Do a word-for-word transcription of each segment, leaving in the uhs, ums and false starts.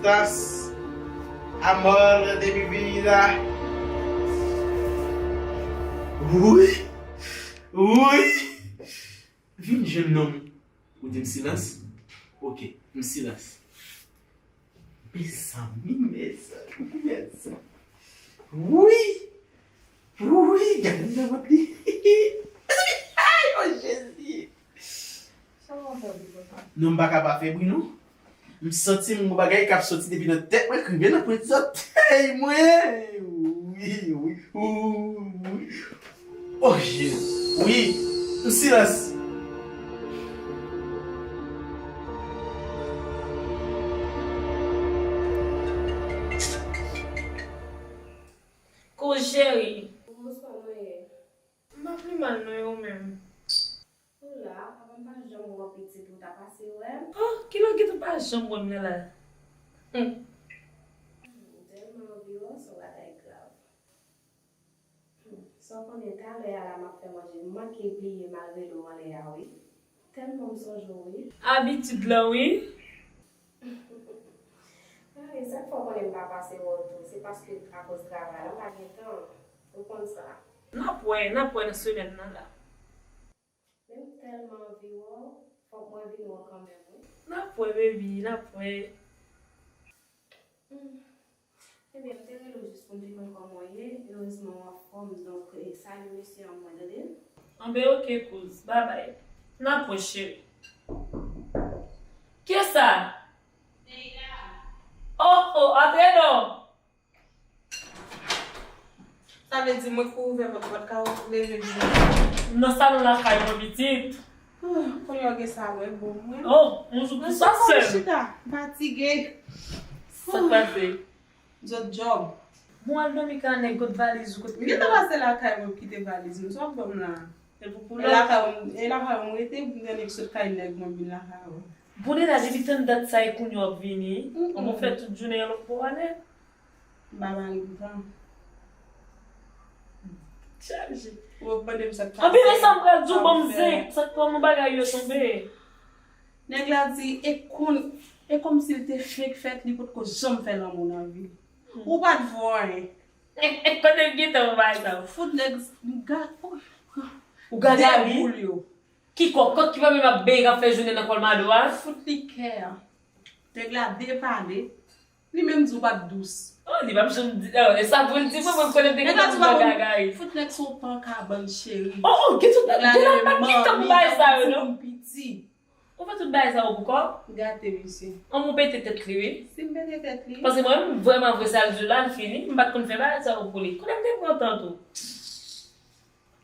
Las, amor de mi vida. Wi, wi. Vin jwenn non. Ou di m silans? Ok, m silans. Mezanmi, mezanmi, mezanmi. Wi! Wi! Gade m nan vant li. Mezanmi, ay, o Jezi! Sa w ap fè bri konsa? Non, m pa ka pa fè bri, non. M santi m gon bagay k ap soti depi nan tèt mwen k rive nan pwent zòtèy mwen. Wi, wi, wi. Oh, Jezi. Wi. M silans. Kouz cheri. Bonswa, mwen ye. M pa pi mal non, e ou menm? Ou la, avan m pa janm wè w pitit ou ta pase wè m. Oh, kilè w gentan pa janm wè m la la? Hmm. M tèlman anvi wè w, se yon bagay grav. Hmm. Sa w konnen talè a la m ap fè manje, m manke bliye m al rele w anlè a wi. Tèlman m sonje w wi. Abitid lan wi. Ay, sa k fè w konnen m pa pase wè w tou, se paske akoz travay la, m pa gen tan. Ou konn sa. N ap wè, n ap wè nan semèn nan la. Men m tèlman anvi wè w, fòk mwen vin wè w kanmenm, wi. N ap wè, baby, n ap wè. Hmm. Ebyen, m te rele w jis pou m vin wè kòman w ye. Erezman, w anfòm, donk, eh, salye mesye an mwen, tande? Anben, ok, kouz. Babay. N ap wè, cheri. Kiyès sa? Oh, oh, antre non. Sa vle di mwen ki pou ouvè pòt, pòt ka leve vini. Nan salon lakay mwen pitit. Ah, kounye a w gen sa wè bon mwen. Oh, yon jou pou sa sèl. Chita, m fatige. Sa k pase? Zòt djòb. Bon, al dòmi ka nèg kot valiz ou kot kilòt. M gentan pase lakay mwen kite valiz mwen. Sa w ap ban m la? E pou pou e lakay mwen, e lakay mwen rete, m gen nèg sot kay nèg mwen vin lakay mwen. Bon, deja depi tann dat sa e kounye a w ap vini. An bon fè tout jounen an lòt bò ale. M pa mare pou tan. Chaje. Ou ap mande m sa k pase. Anpi men sa m pral di w, ban m zen. Sa k pran m bagay yo tonbe. Nèg la di, e kon, e kòmsi l te fenk fèt, li potko janm fè lanmou nan vi l. Ou pa t vo anyen. E, e kote l gentan pou bagay sa yo? Fout nèg, m ga, oh, ou gade a wi. Deboul yo. Ki kòkòt ki pa menm ap benyen k ap fè jounen nan kòlmado a? Fout li kè a. Nèg la depale. Li menm di w pa t dous. Oh, li p ap janm di, oh, e sa pou l di mwen, mwen konnen m te gentan pou bagay. Fout nèg sou pan kabann cheri. Oh, oh, gen tout, gen la pa gen tan pou bagay sa yo non. Piti. Ou fè tout bagay sa yo pou kò w? Gate misye. An mwen pete tèt li wi. Si m pete tèt li. Paske mwen menm vrèman vre sa l di w la l fini, m pa t konn fè bagay sa yo pou li. Konnen m te pran tan tou.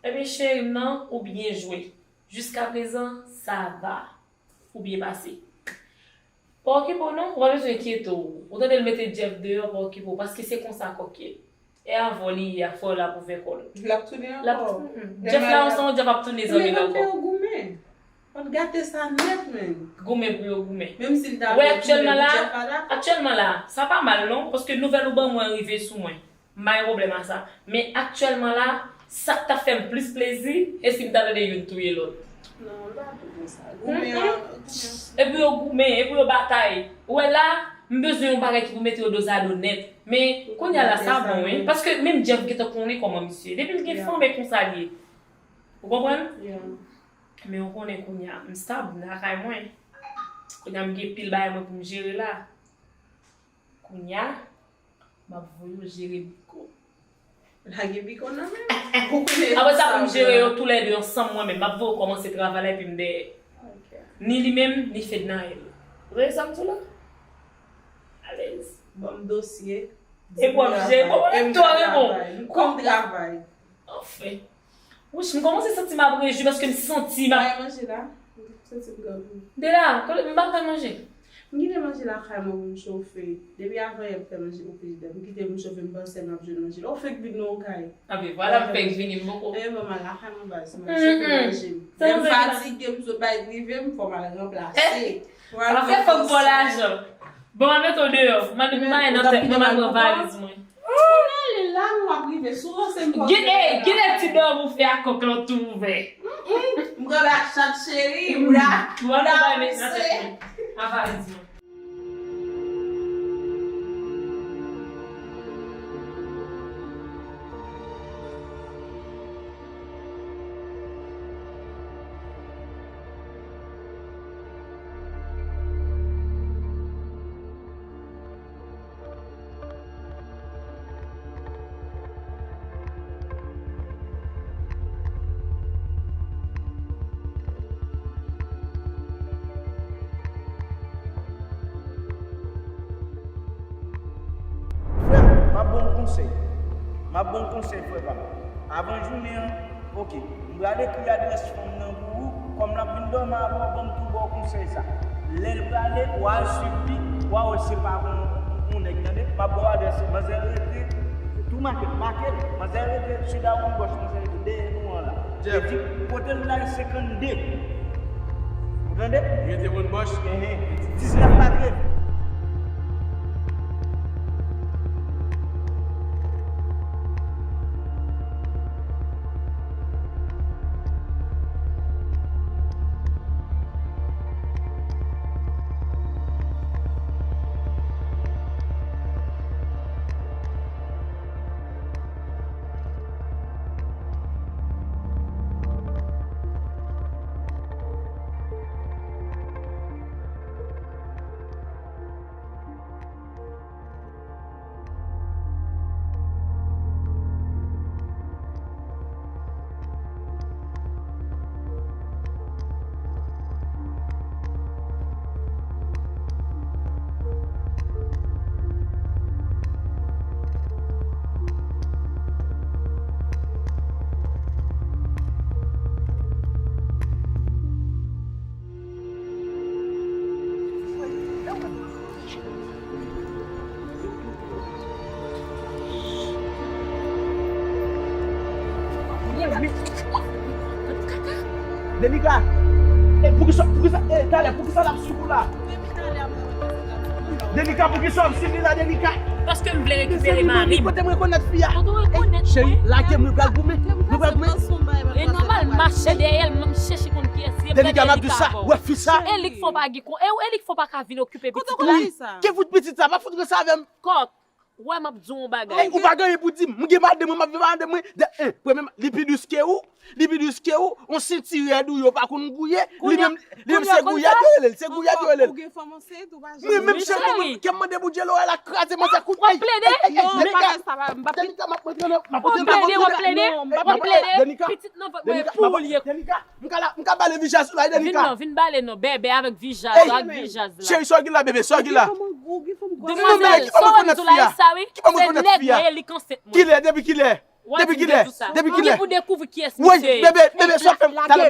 Ebyen cheri m nan, ou byen jwe. Jiska prezan, sa va. Ou byen pase. Pa okipe w non, ou pa bezwen enkyete w. Ou tande l mete Jeff deyò, pa okipe w, paske se konsa kòk ye. E avè w li ye a, fò l ap ouvè kò l. L ap tounen ankò. Jeff la, yon san Jeff ap tounen zanmi l ankò. Goumen. Fò n gate sa nèt, menn. Goumen pou yo goumen. Menm si l ta vle tounen pou Jeff la. Aktyèlman la, sa pa mal non, paske nouvèl ou ban mwen rive sou mwen. M pa gen pwoblèm a sa. Men aktyèlman la, sa k t ap fè m plis plezi, e si m ta tande youn touye lòt. Non, l pa tou konsa. Goumen an, goumen an. Epi yo goumen, epi yo batay. Ou wè la, m bezwen yon bagay ki pou mete yo dozado nèt. Men, kounye a la, sa bon, wi. Paske menm Jeff gentan konnen kòman misye ye. Depi l gen fanm, e konsa l ye. Ou konprann? Men ou konnen kounye a, m stab, m lakay mwen. Kounye a, m gen pil bagay mwen pou m jere la. Kounye a, m ap voye w jere Biko. Lage Biko nan men m. Apre sa, pou m jere yo toulède ansanm mwen menm. M ap voye w kòmanse travay la epi m dèyè. Ni li menm, ni Fednaelle. Ou tande sa m di w la? Alèz. Ban m dosye. Epi w ap jere. Bon, mwen menm tou, mwen bon. M konn travay. Anfen. Wouch, m kòmanse santi m ap rejwi paske m santi m ap. Bay manje la. M santi m grangou. De la, kote m pa fè manje. M kite manje lakay mwen pou m chofe. Depi avanyè m fè manje pou frijidè. M kite pou m chofe, m panse m ap jwenn manje la. Ou fenk vin nan yon kay. Anben, vwala m fenk vini, m poko. Ebyen, ban m al lakay mwen baz, m al chofe manje m. Lè m fatige, m sot bay prive m, fò m al ranplase. Anfen, fò m ba w lajan. Bon, m al mete w deyò. M al met manyen nan tèt mwen, m al pran valiz mwen. Kounye a li la, nou ap rive sou ranse m. Gen, eh, gen de ti dòmi ou fè a kòk lan tou ouvè. M pran la chat cheri, m la. M la ranse. Avaliz mwen. Konsèy. M ap ba w konsèy, frè pa m. Avan jounen an, oke, m pral ekri adrès fanm nan pou ou. Kòm l ap vin dòmi avè w, ban m tou ba w konsèy sa. Lè l prale, w al swiv li, w a wè se pa yon, yon nèg, tande. M ap ba w adrès li. Manzè rete, tou make l, make l. Manzè rete, sou dawonn gòch, manzè rete dèyè nou an la. Jeff. Epi, kote l la, senkannde. Ou tande? Rete wonn bòch. Ehe. Diznèf pa treve. Denika, e poukisa, poukisa, e talè, poukisa l ap swiv ou la? Denika, poukisa w ap swiv li la, Denika? Paske m vle rekipere mari m. Kote m rekonèt fi a? Kote w rekonèt mwen? Cheri, lage m, nou pral goumen. Nou pral goumen. E nòmal, m mache dèyè l, m chèche konn kiyès li. Denika, m ap di sa, w wè fi sa? E li k fè w pa gen kon, e, e li k fè w pa ka vin okipe pitit la. Ki fout pitit sa? Pa fout ranse avè m. Kòk, wè m ap di w yon bagay. Ou pa gen anyen pou di m. M gen madanm mwen, m ap viv ak madanm mwen. De, en, premyèman, li pi dous ke ou. Li pi dous ke ou. On senti rèd ou yo pa konn gouye. Li menm, li menm se gouyad yo rele l. Se gouyad yo rele l. Mwen menm cheri, mwen, ke m mande Bondye lè w la kraze manzè kout. W ap plede? Denika, m ap mande w, m ap mande w. W ap plede, w ap plede. Pitit nan vant mwen pou l ye. Denika, m ka la, m ka bale vijaz la, Denika. Vin non, vin bale non, bèbè avèk vijaz, ak vijaz la. Cheri, sa w gen la, bebe, sa w gen la? Demwazèl, sa w wè m di w la, e sa wi. Se nèg mwen ye, li k ansent mwen. Kilè, depi kilè? Depi kilè? Depi kilè? Ou gen pou dekouvri kiyès misye ye. Bebe, bebe, sa w fè m? Talè,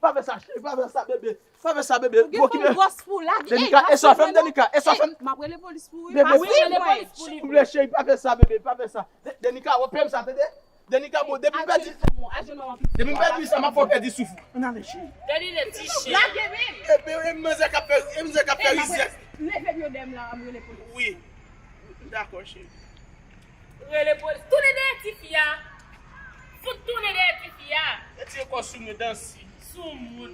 pa fè sa, cheri, pa fè sa, bebe. Pa fè sa, bebe. Ou gen fanm gwòs pou lage. Denika, e sa w fè m, Denika, e sa w fè m? M ap rele polis pou ou, wi. Bebe, pa swiv mwen. Silvouplè, cheri, pa fè sa, bebe, pa fè sa. Denika, w ap peye m sa, tande? Denika, bon, depi m pèdi, depi m pèdi sa, m ap fè w pèdi souf ou. Ann ale, cheri. Tande, ti chen. Lage men. E, e, e, manzè k ap fè, e, manzè k ap fè rizyèz. Leve pye w dèyè m la, m rele polis. Wi. Dakò, cheri. Rele polis. Tounen dèyè tifi a. Fout tounen dèyè tifi a. Retire kò w sou mwen, dansi. Soumoun.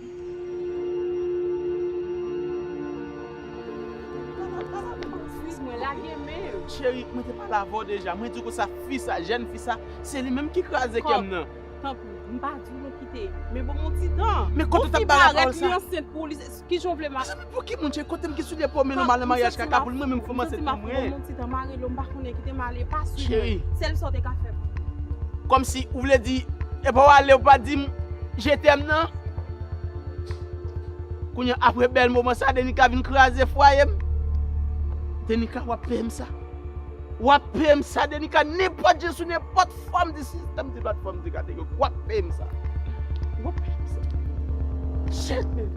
Eskize mwen, lage men. Cheri, mwen te pale avè w deja. Mwen di w konsa, fi sa, jèn fi sa, se li menm ki kraze kè m nan. Tanpri, m pa di w nou kite. Men ban m yon ti tan. Men kote w t ap bay la pawòl sa? Li ansent pou li, kijan w vle m ap... Pou ki moun, cheri? Kote m ki soulye pou w, men nou m al nan maryaj kaka pou l, mwen menm fanm ansent pou mwen. Ban m yon ti tan, m a rele w, m pa konnen, kite m ale, pa swiv mwen. Cheri. Sèl sa w te ka fè pou mwen. Kòmsi ou vle di, e pa w ale, ou pa di m, je t'aime nan. Kounye a, apre bèl moman sa, Denika vin kraze fwaye m. Denika, w ap peye m sa. W ap peye m sa, Denika, nenpòt jan, sou nenpòt fòm de sistèm, de platfòm, de kategori. W ap peye m sa. W ap peye m sa. Shit, man.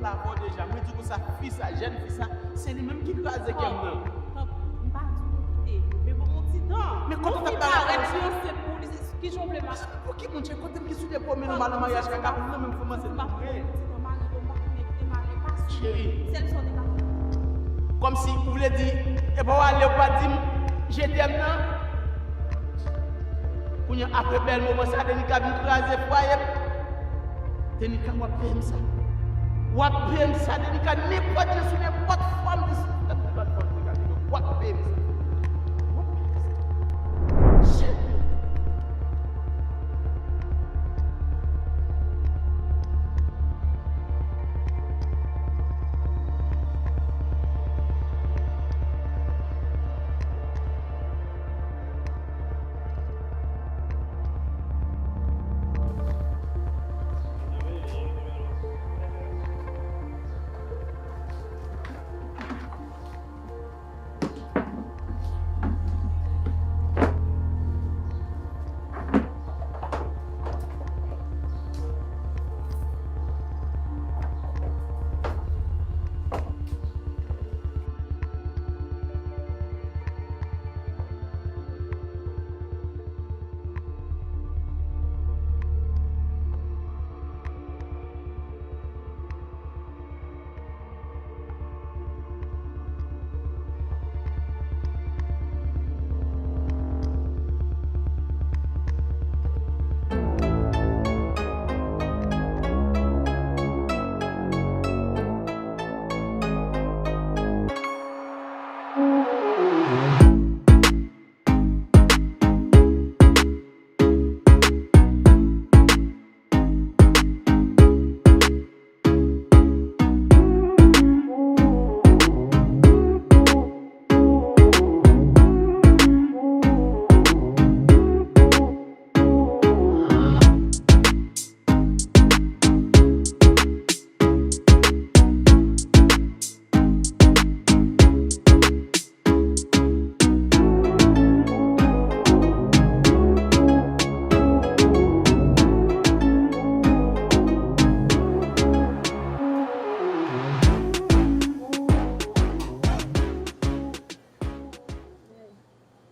Avè w deja, mwen di konsa, fi sa, jèn fi sa, se li menm ki kraze kè m nan. Tanpri, tanpri, m pa di w pou kite, men bon, yon ti tan. Men kote w t ap bay avè l? Ou fin parèt, li ansent pou li, se, kijan w vle mache? Pou ki, Bondye, kote m ki sou de pwomen nou, m al nan maryaj kaka pou m nan menm fè m ansent. M pa konnen, yon ti tan, mari m pa konnen, kite m ale, pa sou. Cheri. Sèl sa w te ka fè. Kòmsi ou vle di, e pa w ale, ou pa di m, je t'aime nan. Kounye a, apre bèl moman sa, Denika vin kraze fwaye m. Denika, w ap peye m sa. W ap peye m sa, Denika, nenpòt jan, sou nenpòt fòm, di sou nenpòt fòm, Denika, w ap peye m sa. W ap peye m sa. Cheri.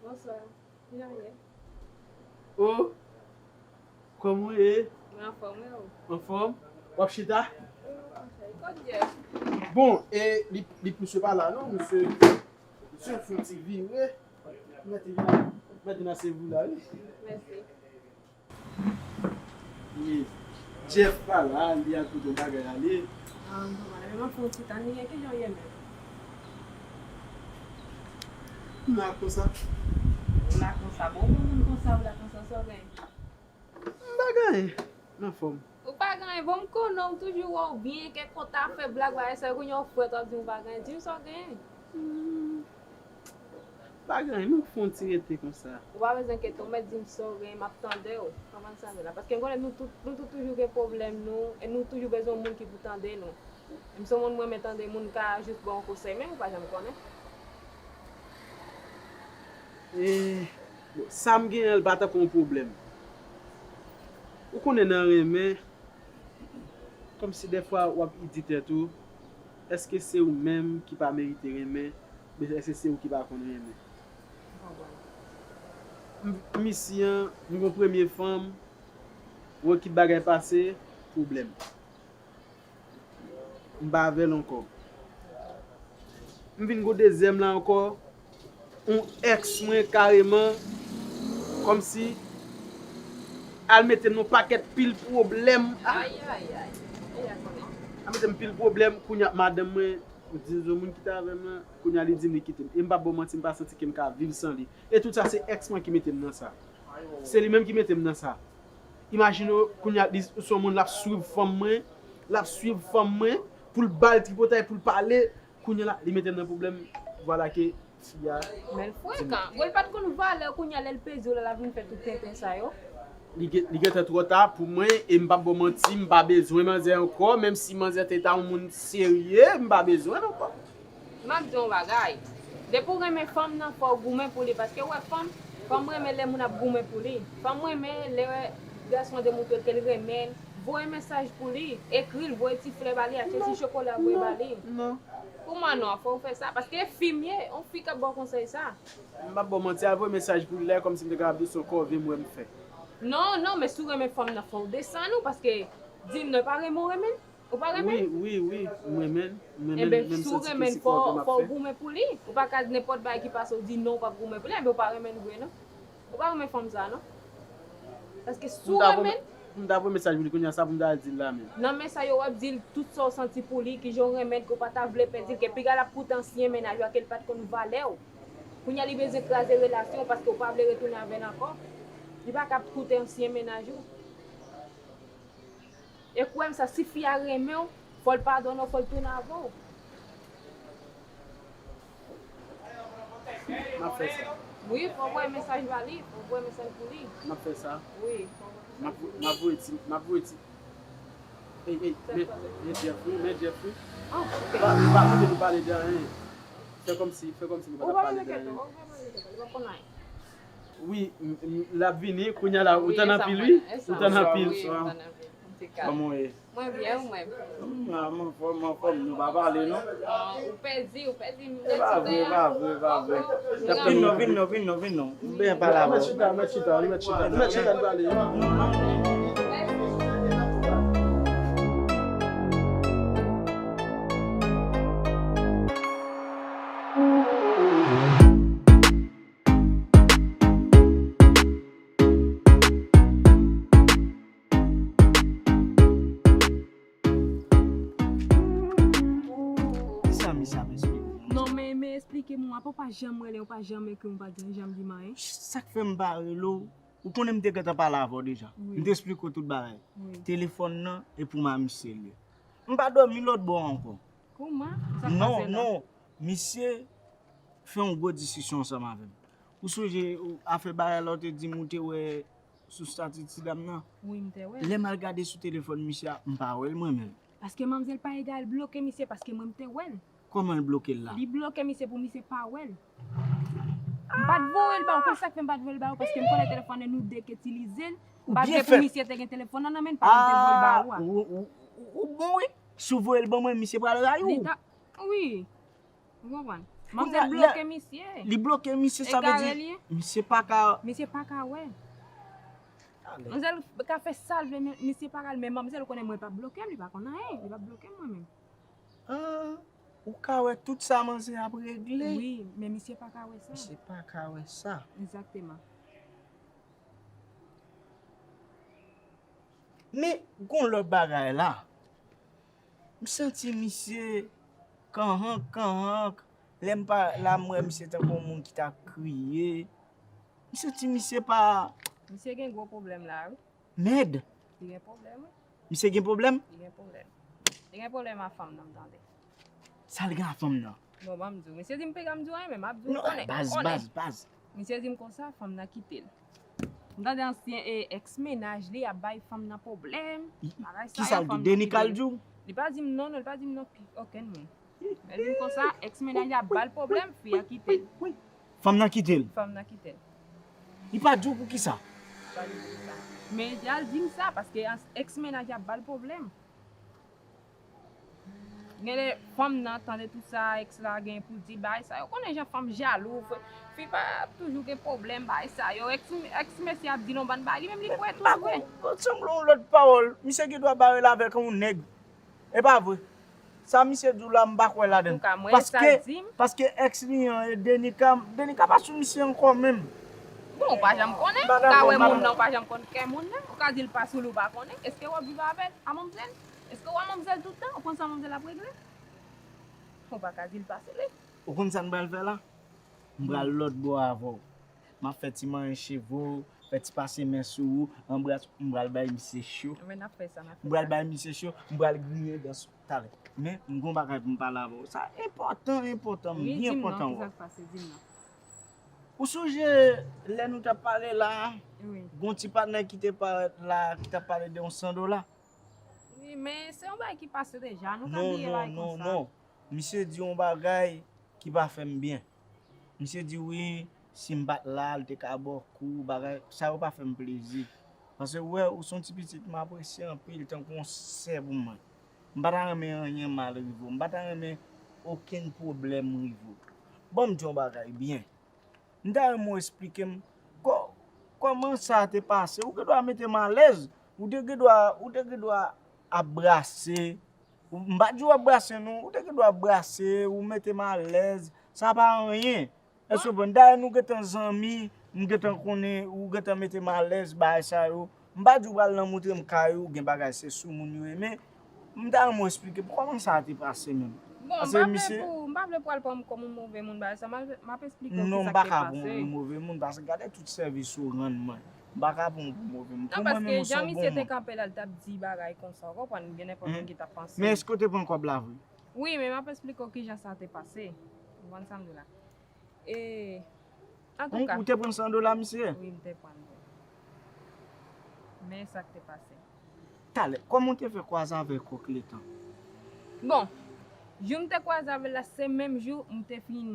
Bonswa. Kijan w ye? O, kòman w ye? Mwen anfòm, e ou? Anfòm? W ap chita? Wi, mwen chita. Kot Jeff? Bon, e li, li, misye pa la non, misye, misye fè yon ti vire. Mèt vin, mèt vin a se vou la, wi. Mèsi. Wi. Jeff pa la, li al kote yon bagay ale. Ah, m konprann. Men m ap fè yon ti tan, li gen kijan w ye menm? M la konsa. Ou la konsa? Bon, pou moun konsa, ou la konsa, sa w genyen? M pa gen anyen. M anfòm. Ou pa gen anyen? Bon, m konnen w toujou wè w byen, kèk konta fè blag, bagay sa, kounye a w frèt, w ap di m w pa gen anyen. Di m sa w genyen. Hmm. Pa gen anyen, m ap fè yon ti rete konsa. Ou pa bezwen enkyete w, mèt di m sa w genyen, m ap tande w. Konprann sa m di la? Paske m konnen nou tout, nou tout toujou gen pwoblèm nou, e nou toujou bezwen yon moun ki pou tande nou. E m se yon moun m renmen tande, moun ka jis ba w yon konsèy, men ou pa janm konnen. E, bon, sa m genyen an, l pa tankou yon pwoblèm. Ou konnen nan renmen, kòmsi dèfwa w ap di tèt ou, èske se ou menm ki pa merite renmen, oubyen èske se ou ki pa konn renmen? M, m isi an, m gon premye fanm, wè ki bagay pase, pwoblèm. M pa avè l ankò. M vin gon dezyèm la ankò. Yon èks mwen kareman, kòmsi al mete m nan pakèt pil pwoblèm. Ah! Ay, ay, ay. Al mete m pil pwoblèm, kounye a madanm mwen, m di l, moun ki te avè m lan, kounye a li di m li kite m. E m p ap ba w manti, m pa santi ke m ka viv san li. E tout sa, se èks mwen ki mete m nan sa. Se li menm ki mete m nan sa. Imajine w, kounye a, li, se yon moun l ap swiv fanm mwen, l ap swiv fanm mwen, pou l ba l tripotay, pou l pale, kounye a la, li mete m nan pwoblèm, vwala ke fi a. Men l frekan. Bon, l pa t konn valè, kounye a, lè l peze w la, l ap vin fè tout tenten sa yo. Li gen, li gentan twò ta pou mwen, e m p ap ba w manti, m pa bezwen manzè ankò, menm si manzè te ta yon moun serye, m pa bezwen l ankò. M ap di w yon bagay. Depi w renmen fanm nan, fò w goumen pou li, paske w wè fanm, fanm renmen lè moun ap goumen pou li. Fanm renmen lè gason an demontre l ke l renmen l, Voye mesaj pou li, ekri l, voye ti flè ba li, achte ti chokola voye ba li. Non. Kouman non? Fò w fè sa, paske e fi m ye, yon fi k ap ba w konsèy sa. M p ap ba w manti, al voye mesaj pou li la, kòmsi m te kapab di w se yon kòve m wè m fè. Non, non, men si w renmen fanm nan, fò w desann ou, paske di m non, e pa renmen w renmen l? Ou pa renmen l? Wi, wi, wi, m renmen l, m renmen l, men m santi ke se kòve m ap fè. Enben, si w renmen l, fò, fò w goumen pou li. Ou pa ka nenpòt bagay ki pase, w di non, w p ap goumen pou li, enben w pa renmen l vre, non. Ou pa renmen fanm sa, non? Paske si w renmen l, m ta voye mesaj pou li kounye a, sa pou m ta al di l la menm. Nan men sa yo w ap di l tout sa w santi pou li, kijan w renmen l, ke w pa ta vle pèdi l, ke piga l ap koute ansyen mennaj ou a, ke l pa t konn valè w. Kounye a li bezwen kraze relasyon w paske w pa vle retounen avè l ankò. Li pa ka ap koute ansyen mennaj ou. E kwè m sa, si fi a renmen w, fò l padone w, fò l tounen avè w. M ap fè sa. Wi, fò w voye mesaj ba li, fò w voye mesaj pou li. M ap fè sa. Wi, fò w voye mesaj. M ap, m ap voye ti, m ap voye ti. Ey, ey, men, men Jeff wi, men Jeff wi. Ah, ok. Pa, pa kite nou pale de anyen. Fè kòmsi, fè kòmsi nou pa t ap pale de anyen. Ou pa bezwen enkyete w, ou pa bezwen enkyete w, li pa konn anyen. Wi, m, m, l ap vini, kounye a la, ou tann anpil wi, ou tann anpil. Wi, m tann anpil. Kòman w ye? Mwen byen, ou menm? M anfòm, m anfòm, nou pa pale non. Ah, ou pèdi, ou pèdi. E pa vre, e pa vre, e pa vre. Vin non, vin non, vin non, vin non. M byen pale avè w. Mèt chita, mèt chita, mèt chita, mèt chita, nou pale. Kisa misye ap esplike? Non, men, men esplike m, apa w pa janm rele, w pa janm ekri, w pa janm di m anyen. Sa k fè m pa rele w, ou konnen m te gentan pale avè w deja. Wi. M te esplike w tout bagay. Wi. Telefòn nan, e pou mari misye l ye. M pa dòmi lòt bò ankò. Kouman? Sa k pase la? Non, non. Misye fè yon gwo diskisyon ansanm avè m. Ou sonje ou, afè bagay la ou te di m ou te wè sou stati ti dam nan? Wi, m te wè l. Lè m al gade sou telefòn misye a, m pa wè l mwen menm. Paske manmzèl pa egal bloke misye, paske mwen m te wè l. Kòman l bloke l la? Li bloke misye pou misye pa wè l. M pa t voye l ba ou, konn sa k fè m pa t voye l ba ou, paske m konnen telefòn nan nou de k itilize l. M pa t vle pou misye te gen telefòn nan nan men l, pa t vle m te voye l ba ou a. Ou, ou, ou, ou bon wi. Si w voye l ban mwen, misye pral rayi w. Li ta, wi. Ou konprann? Manmzèl bloke misye. Li bloke misye, sa vle di misye pa ka. Misye pa ka wè. Manmzèl ka fè sa l vle, men misye pa ka, men manmzèl konnen mwen pa bloke m, li pa konn anyen, li pa bloke m mwen menm. Ah, ou ka wè tout sa manzè ap regle. Wi, men misye pa ka wè sa. Misye pa ka wè sa. Egzakteman. Men gon lòt bagay la. M santi misye kanhank, kanhank. Lè m pa la, m wè misye tankou yon moun ki ta kriye. M santi misye pa. Misye gen gwo pwoblèm la, wi. Mèd. Li gen pwoblèm, wi. Misye gen pwoblèm? Li gen pwoblèm. Li gen pwoblèm ak fanm nan, m tande. Sa l gen ak fanm nan? Non, ban m di w. Misye di m piga m di w anyen, men m ap di w, ou konnen, ou konnen. Non, baz, baz, baz. Misye di m konsa, fanm nan kite l. M tande ansyen, e, èks mennaj li ap bay fanm nan pwoblèm. Bagay sa yo, fanm nan kite l. Kisa l di? Denika l di w? Li pa di m non, non, li pa di m non, okenn moun. Li di m konsa, èks mennaj li ap ba l pwoblèm, fi a kite l. Fanm nan kite l. Fanm nan kite l. Li pa di w poukisa? Li pa di m poukisa. Men deja l di m sa, paske ans-, èks mennaj li ap ba l pwoblèm. Genlè fanm nan tande tout sa èks la gen pou di, bagay sa yo. Konnen jan fanm jalou, fi pa toujou gen pwoblèm, bagay sa yo. Èks, èks mesye ap di l yon bann bagay, li menm li kwè tou vre. Sanble yon lòt pawòl. Misye gen dwa bare l avèk yon nèg. E pa vre. Sa misye di w la, m pa kwè ladan l. Paske, paske èks li an e Denika, Denika pa sou misye ankò menm. Bon, ou pa janm konnen. Ou ka wè moun nan, ou pa janm konn kè moun nan. Ou ka di l pa sou li, ou pa konnen. Èske w ap viv avè l, a manmzèl? Èske w a manmzèl tout tan? Ou konn sa manmzèl ap regle? Ou pa ka di l pa sou li. Ou konn sa n pral fè la? M pral lòt bò avè w. M ap fè ti manyen cheve w, fè ti pase men sou ou, anbras, m pral bay misye cho. Men n ap fè sa, n ap fè sa. M pral bay misye cho, m pral griyen dan sou talè. Men, m gon bagay pou m pale avè w. Sa enpòtan, enpòtan, byen enpòtan. Wi, di m non, kisa k pase, di m non. Ou sonje lè nou t ap pale la, gon ti patnè ki te parèt la, ki t ap pale de yon san dola? Wi, men se yon bagay ki pase deja, nou ka bliye bagay konsa. Non, non, non, non. Misye di yon bagay ki pa fè m byen. Misye di wi, si m pa t la, l te ka ba w kou, bagay, sa yo pa fè m plezi. Paske ou wè, ou se yon ti pitit m apresye anpil tankou yon sè pou mwen. M pa ta renmen anyen mal rive w. M pa ta renmen okenn pwoblèm rive w. Ban m di yon bagay byen. M ta renmen w esplike m kò-, kòman sa te pase. Ou gen dwa mete m alèz. Ou te gen dwa, ou te gen dwa ap brase. Ou, m pa di w ap brase non. Ou te gen dwa ap brase, ou mete m alèz. Sa pa anyen. Èske w konprann? Dayè nou gentan zanmi, m gentan konnen, ou gentan mete m alèz, bagay sa yo. M pa di w pral nan moutre m kay ou, gen bagay se sou moun yo ye, men m ta renmen w esplike m kòman sa te pase menm. Bon, m Paske pa vle misye pou, m pa vle pral pran m kòm yon move moun bagay sa, m ap, m ap esplike w Non, m kisa pa k te ka pran w pase. pou move moun, paske gade tout sèvis ou rann mwen. M pa ka pran w pou move moun. Non, Pou mwen paske menm, ou se jan yon misye bon te moun. kanpe la, l t ap di bagay konsa, w konprann, gen nenpòt moun Mhm. ki t ap panse. Men èske w te pran kòb la vre? Wi, men m ap esplike w kijan sa te pase. Ou konprann sa m di w la? E, Ou, antouka, ou te pran san dola misye? Wi, m te pran l. Men sa k te pase. Talè, kòman w te fè kwaze avè kòk letan? Bon, jou m te kwaze avè l la, se menm jou m te fin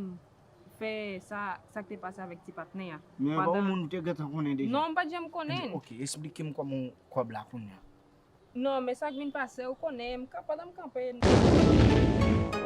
fè sa, sa k te pase avèk ti patnè a. Men e pa yon moun ou te gentan konnen deja? Non, m pa t janm konnen. Ok, esplike m kòman kòb la kounye a. Non, men sa k vin pase, ou konnen, m ka, pandan m kanpe,